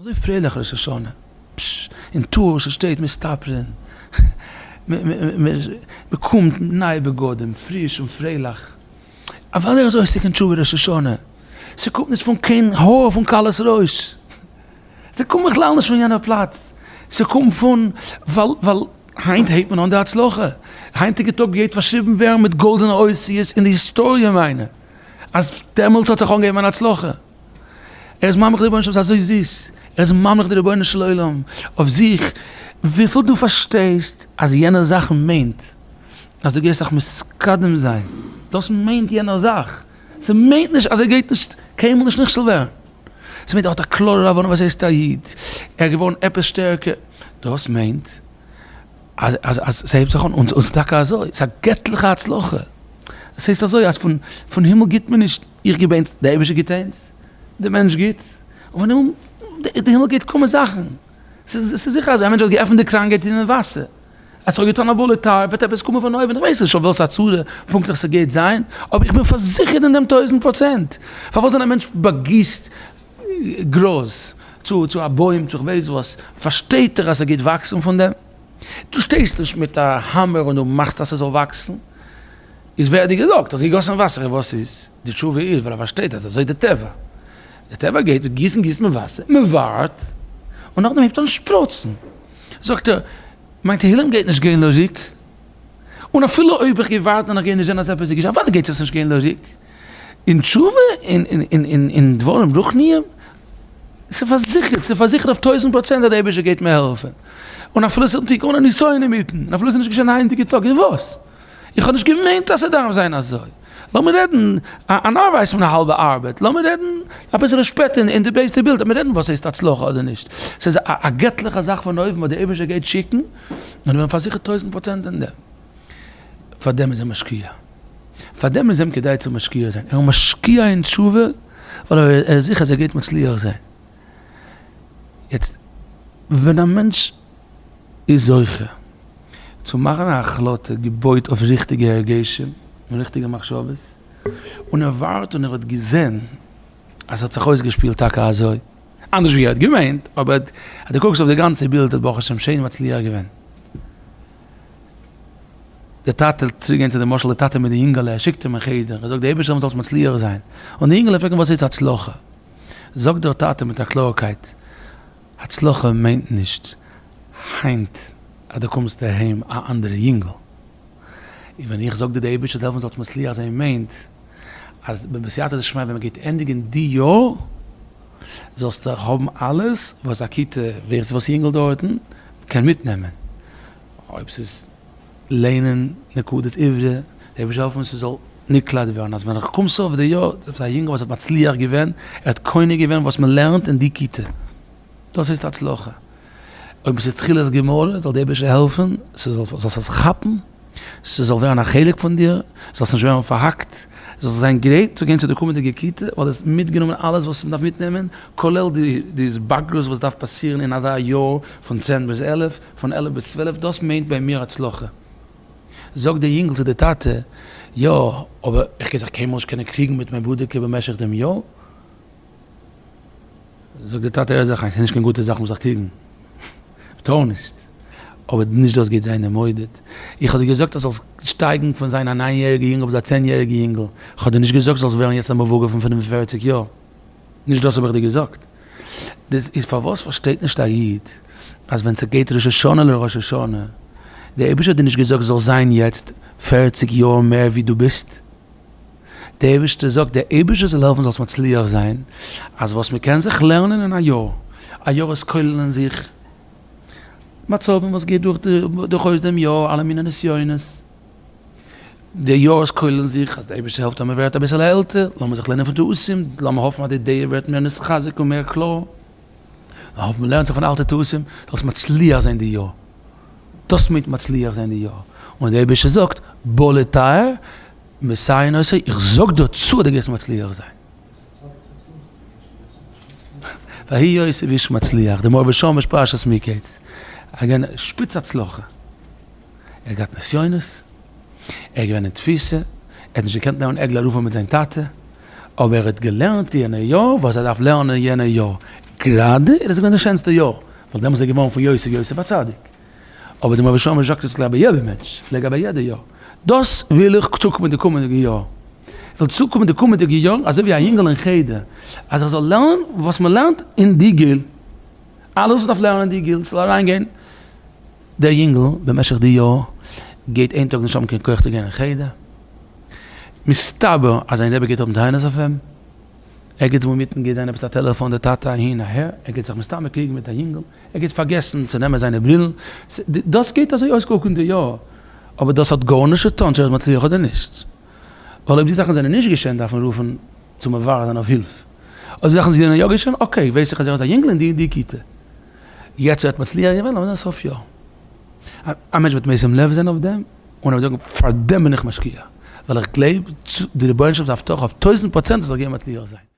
אזוי פרייליך ראש השנה, פשש, אין טור ס'שטייט מסתפרין, מ'קומט נייע בגדים, פריש און פרייליך, אוודאי איז עוסק אין תשובה ראש השנה, ס'קומט נישט פון קיין האר פון קלות ראש, ס'קומט בכלל נישט פון יענע פלאץ, ס'קומט פון ווייל ווייל היינט הייבט מען אן די הצלחה, היינטיגע טאג גייט פארשריבן ווערן מיט גאלדענע אותיות אין די היסטאריע מיינע, אז דעמאלטס האט זיך אנגעהויבן מיין הצלחה. ער איז ממליך די רבונו של עולם, ס'איז אזוי זיס, ער איז ממליך די רבונו של עולם אויף זיך, וויפיל דו פארשטייסט אז יענע זאך מיינט אז דו גייסט זיך מתקדם זיין, דאס מיינט יענע זאך, ס'מיינט נישט אז ער גייט נישט קיינמאל נישט נכשל ווערן, ס'מיינט ער האט א קלארע הבנה וואס הייסט א איד, ער איז געווארן עפעס שטערקער, דאס מיינט אז אז אז ס'הייבט זיך אן, און ס'איז טאקע אזוי, ס'איז א געטליכע הצלחה, עס הייסט אזוי אז פון פון הימל גיבט מען נישט, איך גיב איינס, דער אייבערשטער גיבט איינס, דער מענטש גיבט, און פון הימל, די הימל גייט קומען זאכן, ס'איז זיכער אז א מענטש האט געעפנט די קראן גייט רינען וואסער, אז כ'האב געטאן א בולעטאר וועט עפעס קומען פון אויבן, איך ווייס נישט אויף וועלכע צורה פונקטליך ס'גייט זיין, אבער איך בין פארזיכערט אין דעם 1000%, פארוואס ווען א מענטש באגיסט גראז צו צו א בוים צו כ'ווייס וואס, פארשטייט ער אז ס'גייט וואקסן פון דעם? דו שטייסט נישט מיט א האמער און דו מאכסט אז ס'זאל וואקסן, איז ווער האט דיר געזאגט? האסט געגאסן וואסער און וואס איז? די תשובה איז ווייל ער פארשטייט אז אזוי די טבע, די טבע גייט גיסן גיסט מען וואסער, מען ווארט און נאכדעם הייבט אן שפראצן, זאגט ער מיין תהילים גייט נישט גיין לריק, און אפילו אויב איך גיי ווארטן און איך גיי נישט זען אז עפעס איז געשען, אוודאי גייט עס נישט גיין לריק, אין תשובה און אין דברים רוחניים, ס'איז פארזיכערט, ס'איז פארזיכערט אויף 1000% אז דער אייבערשטער גייט מיר העלפן, און אפילו ס'איז אן א נסיון אינמיטן, און אפילו ס'איז נישט געשען היינטיגע טאג, איז וואס? איך האב נישט געמיינט אז ס'דארף זיין אזוי. לאמיר רעדן, א נאר ווייסט מען א האלבע ארבעט. לאמיר רעדן אביסעלע שפעטער אין די בעסטע בילד. לאמיר רעדן וואס הייסט הצלחה אדער נישט. ס'איז א געטליכע זאך פון אויבן וואס דער אייבערשטער גייט שיקן, און איך בין פארזיכערט 1000% אין דעם. פאר דעם איז ער משקיע. פאר דעם איז אים כדאי צו משקיע זיין. ער איז משקיע אין תשובה ווייל ער איז זיכער אז ער גייט מצליח זיין. יעצט, ווען א מענטש איז זוכה צו מאכן א החלטה געבויט אויף ריכטיגע הרגשים און ריכטיגע מחשבות, און ער ווארט און ער האט געזען אז ס'האט זיך אויסגעשפילט טאקע אזוי, אנדערש ווי ער האט געמיינט, אבער אז דו קוקסט אויף די גאנצע בילד האט ברוך השם שיין מצליח געווען. דער טאטע, צוריק גיין צו די משל, דער טאטע מיט די יונגעלע, ער שיקט אים אין חדר, ער זאגט, דער אייבערשטער זאל זאלסט מצליח זיין, און די יונגעלע פרעגט אים וואס הייסט הצלחה? זאגט דער טאטע מיט א קלארקייט, הצלחה מיינט נישט היינט אז דו קומסט אהיים א אנדערע יונגל, און ווען איך זאג דיר די אייבערשטער זאל העלפן זאלסט מצליח זיין מיינט אז בסייעתא דשמיא ווען מען גייט ענדיגן די יאר זאלסטו האבן אלעס וואס א כיתה ווער וואס יונגל דארטן קען מיטנעמען, אויב ס'איז לערנען נקודות עברי, די אייבערשטער זאל העלפן ס'זאל נקלט ווערן אז ווען איך קום סוף די יאר איז א יונגל וואס האט מצליח געווען, ער האט קונה געווען וואס מען לערנט אין די כיתה, דאס הייסט הצלחה. אויב עס איז תחילת גמרא זאל די אייבערשטער העלפן ס'זאל זאלסט עס כאפן, ס'זאל ווערן א חלק פון דיר, זאלסט נישט ווערן פארהאקט, זאלסט זיין גרייט צו גיין צו די קומענדיגע כיתה, ווייל דו האסט מיטגענומען אלעס וואס מ'דארף מיטנעמען, כולל די די התבגרות וואס דארף פאסירן אין אזא יאר פון צען ביז 11, פון 11 ביז 12, דאס מיינט ביי מיר הצלחה. זאגט דער יונגל צו די טאטע, יא, אבער איך גיי זיך קיינמאל נישט קענען קריגן מיט מיין ברודערקע במשך דעם יאר. זאגט דער טאטע, הער זיך איין, ס'איז נישט קיין גוטע זאך מ'זאל זיך קריגן, מ'טאר נישט, אבער נישט דאס גייט זיין דער מודד. איך האב דיר געזאגט אז זאלסט שטייגן פון זיין א ניין יעריגע יונגל ביז א צען יעריגע יונגל, איך האב דיר נישט געזאגט זאלסט ווערן יעצט א מבוגר פון 45 יאר, נישט דאס האב איך דיר געזאגט. דאס איז פארוואס פארשטייט נישט א איד אז ווען ס'גייט ראש השנה לראש השנה, דער אייבערשטער האט דיר נישט געזאגט זאלסט זיין יעצט פערציג יאר מער ווי דו ביסט, דער אייבערשטער זאגט דער אייבערשטער זאל העלפן זאלסט מצליח זיין אז וואס מען קען זיך לערנען אין א יאר, א יאר איז כולל אין זיך מצבים וואס גייט דורך דורכאויס דעם יאר, אלע מיני נסיונות, די יאר איז כולל אין זיך אז דער אייבערשטער העלפט אז מען ווערט אביסעלע עלטער, לאמיר זיך לערנען פון טעותים, לאמיר האפן אז די דעה ווערט מער נתחזק און מער קלאר, לאמיר האפן מען לערנט זיך פון אלטע טעותים, זאלסט מצליח זיין די יאר, דאס מיינט מצליח זיין די יאר, און דער אייבערשטער זאגט בא לטהר מסייעין אותו, איך זאג דיר צו אז דו גייסט מצליח זיין. ויהי יוסף איש מצליח, די מאור ושמש פרשת מקץ, again שפיץ הצלחה, ער האט געהאט נסיונות, ער איז געווען אין תפיסה, ער האט נישט געקענט לערנען עגלה ערופה מיט זיין טאטע, אבער ער האט געלערנט יענע יאר וואס ער דארף לערנען יענע יאר. גראדע איז דאס געווען די שענסטע יאר, ווייל דעמאלס איז ער געווארן פון יוסף יוסף הצדיק. אבער די מאור ושמש זאגט עס לגבי יעדע מענטש, לגבי יעדע יאר. דאס וויל איך צוקומען די קומענדיגע יאר. איך וויל צוקומען די קומענדיגע יאר אזוי ווי א יונגעל אין חדר, אז איך זאל לערנען וואס מען לערנט אין די גיל. אלעס וואס מען דארף לערנען אין די גיל, ס'זאל אריינגיין. דער יונגעל במשך די יאר גייט איין טאג נישט האבן קיין כח צו גיין אין חדר. מסתבר אז זיין רבי גייט האבן טענות אויף אים. ער גייט אינמיטן גייט זיין עפעס א טעלעפאן די טאטע אהין אהער, ער גייט זיך מסתמא קריגן מיט א יונגל, ער גייט פארגעסן צו נעמען זיינע ברילן, דאס גייט אזוי אויסקוקן די יאר, אבער דאס האט גארנישט צו טון צו ער איז מצליח אדער נישט, ווייל אויב די זאכן זענען נישט געשען דארף מען רופן צו מברר זיין אויף הילף, אויב די זאכן זענען יא געשען okay ווייס איך אז ער איז א יונגל אין די און די כיתה, יעצט ער האט מצליח געווען לאמיר זען סוף יאר, א מענטש וועט משים לב זיין אויף דעם און ער וועט זאגן פאר דעם בין איך משקיע, ווייל איך גלייב די רבונו של עולם'ס הבטחה אויף 1000% אז איך גיי מצליח זיין.